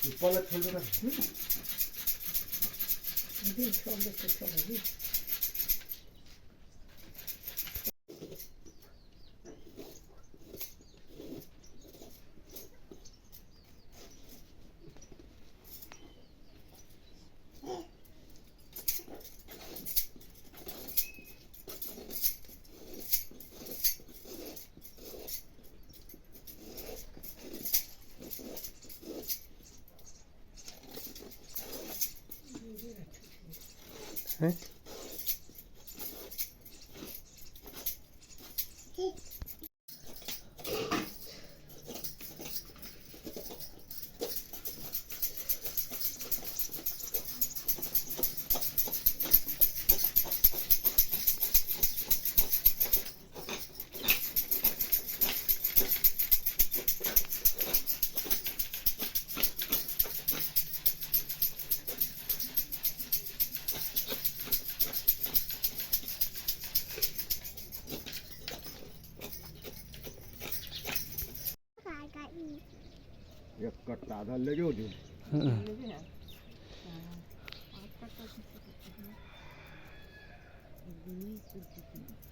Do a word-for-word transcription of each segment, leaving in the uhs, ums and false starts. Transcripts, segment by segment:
ऊपर ला छोड़ देना। हम्म। ये भी छोड़ दे, तो छोड़ दे। हैं? एक कट्टा आधा ले गयो जी। हाँ।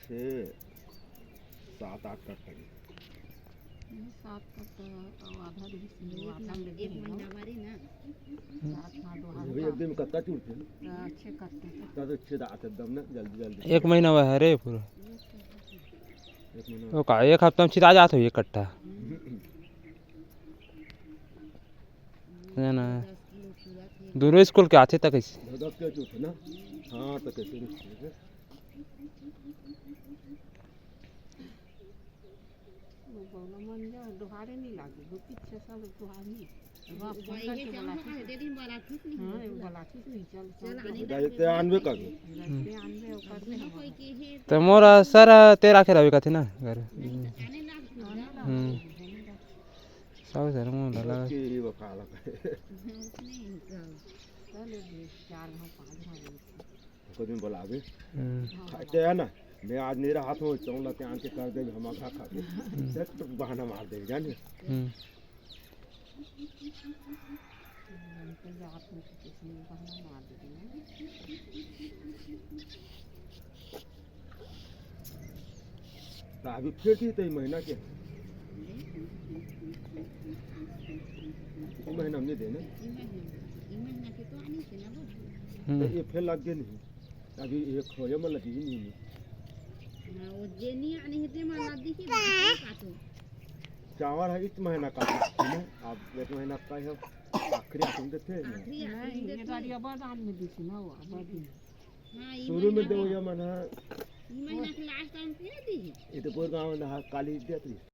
छः, सात, आठ कट्टा। ये सात कट्टा, और आधा दिन से, आधा दिन एक महीना बारी ना। सात, हाँ, दो, ये भी एक दिन में कट्टा चुरथे। हाँ, छः कट्टा। कट्टा तो छः आते एकदम ना, जल्दी, जल्दी। एक महीना हुआ है रे पूरा। एक महीना। वो का, एक हफ्ता में छिदा जात हो एक कट्टा। हम्म। है ना? दूनो स्कूल के आथे त कइसे? दस के तो थे ना? हाँ, तो कैसे नहीं थे? वो बौना मन जा, डोहारे नहीं लागे, दो पीछे सब डोहार नहीं। बाप फोन करके बुलाती थी। हाँ, वो बुलाती थी, चल, चल। ते आनबे करबे। ते आनबे, ओकर में हम। त मोर सर तेरा के रवि कथे ना घर। आने लाग। हम्म। सब सर मुंह लला। की वो काला। उसने इनका। चल, एक चार घाव, पाँच घाव। ओकर दिन बुलाबे। हम्म। खाते है ना, मैं आज नहीं रहा था, चौला के आन के कर दे, हम खा खा के। हम्म। देख तो बहाना मार दे, जाने। हम्म। त अभी फिर थी तो ई महीना के। ई महीना में नहीं देने। ई महीना, ई महीना के तो आनी थी ना वो। हम्म। तो ये फिर लग गए नहीं। अभी एक हो ये मतलब ई नहीं। ना, वो जे नहीं आनी है, ते मन लग गई थी, बात है, काटो। चावल है इस महीना का, है ना? अब एक महीना का है, आखिरी आखिरी देते हैं ना। आखिरी आखिरी नहीं, ये देते हैं। गाड़ी अब आधार में दी थी ना, वो अब आधार में। हाँ, ई शुरू में महीना दो के, ये महीना। ई महीना के लास्ट टाइम पे दी। ये तो कोई गाँव ना, काली देती।